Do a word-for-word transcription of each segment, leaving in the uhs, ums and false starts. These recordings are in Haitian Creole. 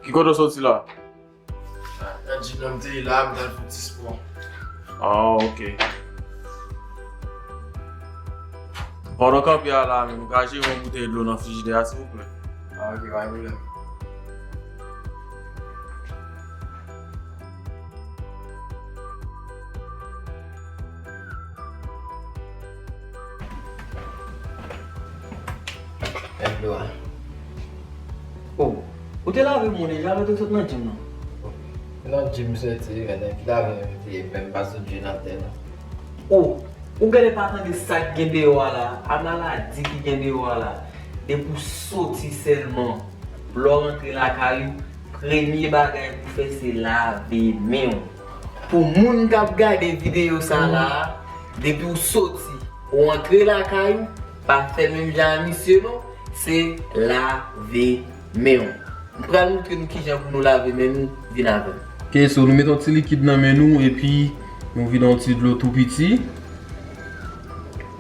Ki kote w soti la? Nan gym nan m te ye la, m t al fè ti spò. Ah, ok. Pandan w kanpe a la menm, ou ka jere yon boutèy dlo nan frijidè a, silvouplè? Ah, ok, pa gen pwoblèm. Gad dlo a. Oh, ou te lave men w deja lè w te sot nan gym nan? Nan gym m soti, men ki lave men m te ye, menm pa sot je nan tè non. Oh, ou genlè pa tande sa k gen deyò a la, a maladi ki gen deyò a la. Depi w soti sèlman, lè w rantre lakay ou, premye bagay pou w fè se lave men w. Pou moun k ap gade videyo sa la, depi w soti, ou antre lakay ou, pa fè menm jan a misye non, se lave men w. M pral montre nou kijan pou nou lave men nou, vin avè m. Ok, so nou met yon ti likid nan men nou, epi nou vide yon ti dlo tou piti.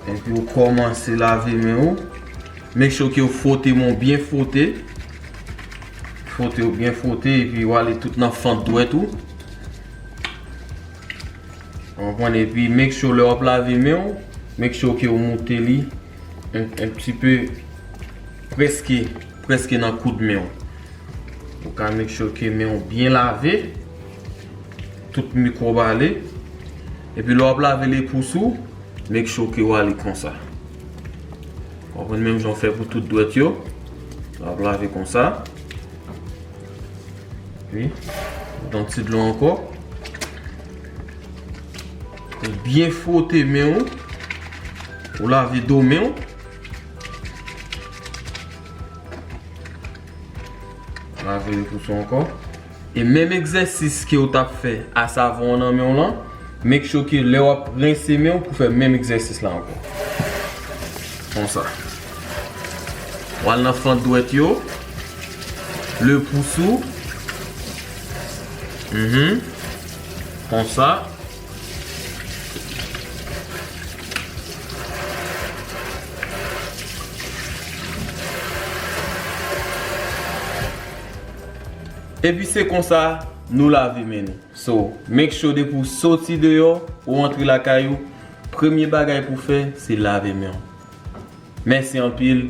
Epi ou kòmanse lave men ou. Make sure ke ou fwote men w byen fwote. Fwote w byen fwote, epi ou ale tout nan fant dwèt ou. Ou konprann? Epi make sure lè w ap lave men w, make sure ke ou moute li un, un petit peu, prèske, prèske nan koud men w. Ou ka make sure ke men w byen lave, tout mikwòb ale. Epi lè w ap lave lepous ou, make sure ke w ale konsa. W ap pran menm jan w fè pou tout dwèt yo. Lè w ap lave konsa. Wi. Yon ti dlo ankò. Ou byen fwote men w. Ou lave do men w. Lave lepous ou ankò. E menm egzèsis ke w t ap fè a savon an nan men w lan, make sure ke lè w ap rense men w pou fè menm egzèsis la ankò. Konsa. W al nan fant dwèt yo, lepous ou. Mhm. Konsa. Epi se konsa nou lave men nou. So, make sure depi w soti deyò, ou antre lakay ou, premye bagay pou w fè, se lave men w. Mèsi anpil.